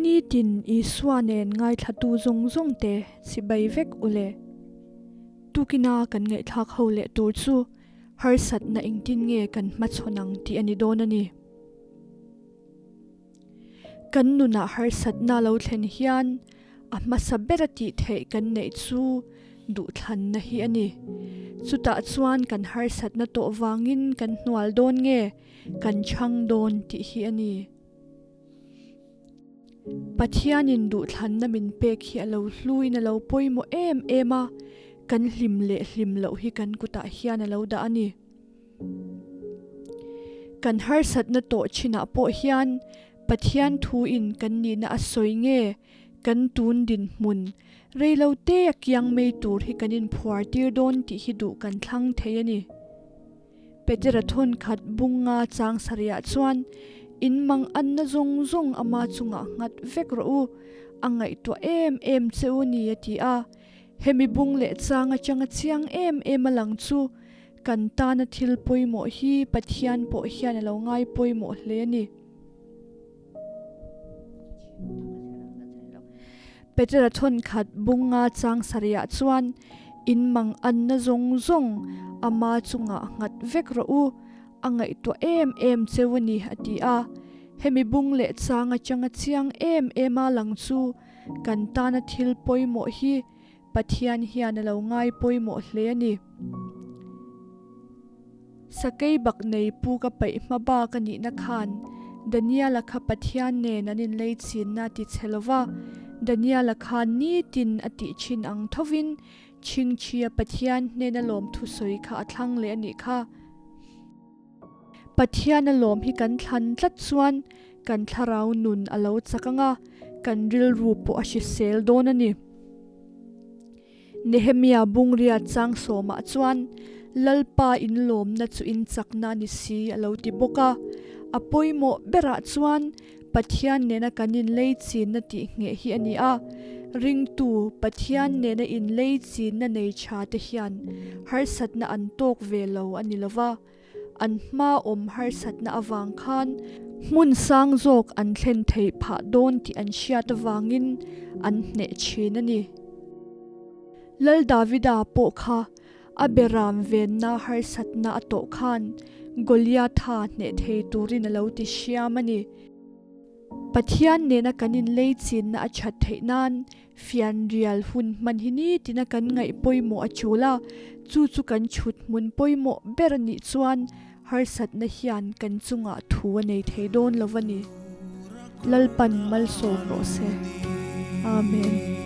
Nitin Isua nen ngaithlatu zawng zawng te chibai vek u le. Tukina kan ngaihthlak ho leh tur chu harsatna engtin nge kan hmachhawn ang tih a ni dawn a ni. Kan nunah harsatna lo thlen hian a hmasa bera tih theih kan neih chu duhthlanna hi a ni. Chutah chuan kan harsatna tawh vangin kan hnual dawn nge kan chhang dawn tih hi a ni. Pathianin duhthlanna min pek hi a lo hluin a lo pawimawh em em a, kan hlim leh hlim loh hi kan kutah hian a lo dah a ni. Kan harsatna tawh chinah pawh hian Pathian thuin kan nihna a sawi nge kan tun dinhmun reilo te a kiang mai tur hi kan inphuar tir dawn tih hi duh kan thlang thei a ni. Petera thawnkhat bunga chang sarihah chuan in mang anna zawng zawng ama chungah nghat vek rawh u, a ngaihtuah em em che u ni a ti a. Hemi bung leh chang atanga chiang em em a lang chu Kan tana thil pawimawh hi Pathian pawh hian a lo ngai pawimawh hle a ni. Petera thawnkhat bunga chang sarihah chuan in mang anna zawng zawng ama chungah nghat vek rawh u, a ngaihtuah em em cheu a ni a ti a. Hemi bung leh chang atanga chiang em em a lang chu kan tana thil pawimawh hi Pathian hian a lo ngai pawimawh hle a ni. Sakei bak nei pu ka paih hma bak a nihna khan Daniela kha Pathian nen an inlei chinna a ti chhe lo va, Daniela khan nitin a tih thin ang thovin chhingchhia Pathian hnena lawmthusawi kha a thlang leh a nih kha. Pathian a lawm hi kan thlan tlat chuan kan thlarau nun a lo chak ang a, kan rilru pawh a hrisel dawn a ni. Nehemia Bungria chang sawmah chuan Lalpa inlawmna chu in chakna a ni si a lo ti bawk a. A pawimawh berah chuan Pathian nena kan inlei chinna tih ngheh hi a ni a, ringtu Pathian nena inlei chinna nei tha te hian harsatna an tawk ve lo a ni lo va, an hma awm harsatna avang khan hmun sang zawk an thlen theih phah dawn tih an hriat avangin an hneh thin a ni. Lal Davida pawh kha A beram venna harsatna a tawh khan Goliatha hneh thei turin a lo ti hriam a ni. Pathian nena kan inlei chinna a that theih nan fianrial hun hman hi nitina kan ngaih pawimawh a tul a, chu chu kan chhut hmun pawimawh ber a nih chuan harsatna hian kan chungah thu a nei thei dawn lo a ni. Lalpan malsawm rawh se. Amen.